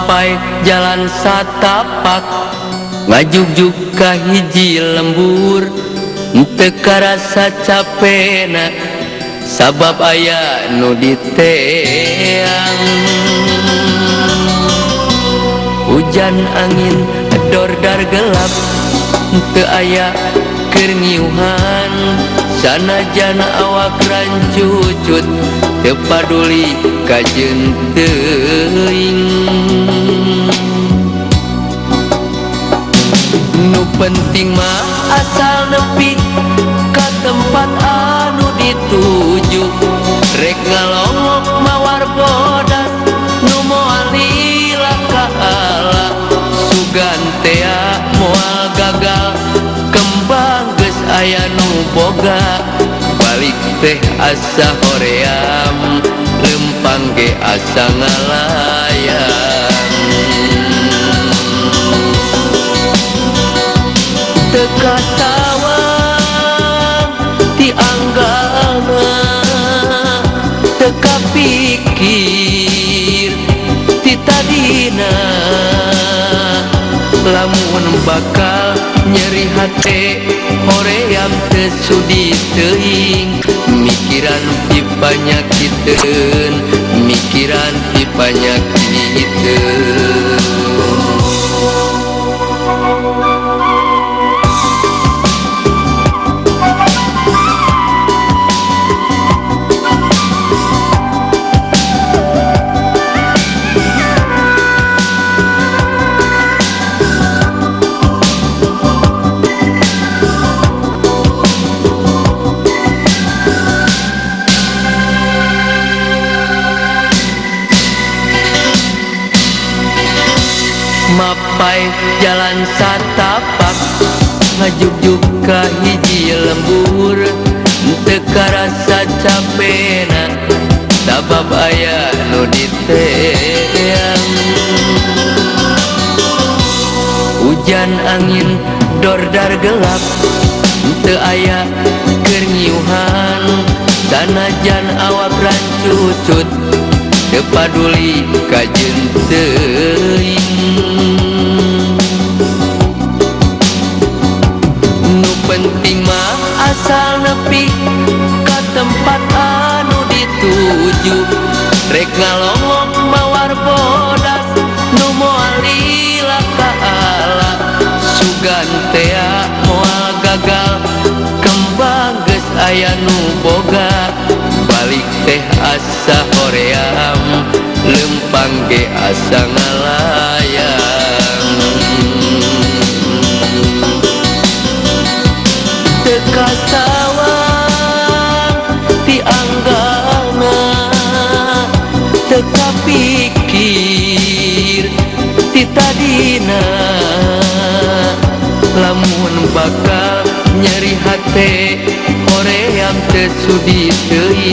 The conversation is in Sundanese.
Mapai jalan satapak ngajugjug ka hiji lembur teu karasa capena sabab aya nu diteang. Hujan angin dordar gelap teu aya keur ngiuhan sanajan awak rancucut teu paduli kajeun teuing. Nu penting mah asal nepi ka tempat anu dituju rek ngalongok mawar bodas nu moal lila ka ala sugan tea moal gagal kembang geus aya nu boga balik teh asa hoream lempang ge asa ngalayang. Teu kasawang ti anggalna teu kapikir ti tadina lamun bakal nyeri hate hoream teu sudi teuing mikiran pipanyakiteun mikiran pipanyakiteun. Mapai jalan satapak ngajugjug ka hiji lembur teu karasa capena sabab aya nu diteang. Hujan angin dordar gelap teu aya keur ngiuhan sanajan awak rancucut teu paduli kajeun teuing. Nu penting mah asal nepi ka tempat anu dituju rek ngalongok mawar bodas nu moal lila ka ala sugan tea moal gagal kembang geus aya nu boga balik teh asa hoream lempang ge asa ngalayang. Teu kasawang ti anggalna teu kapikir ti tadina lamun bakal nyeri hate hoream teu sudi teuing.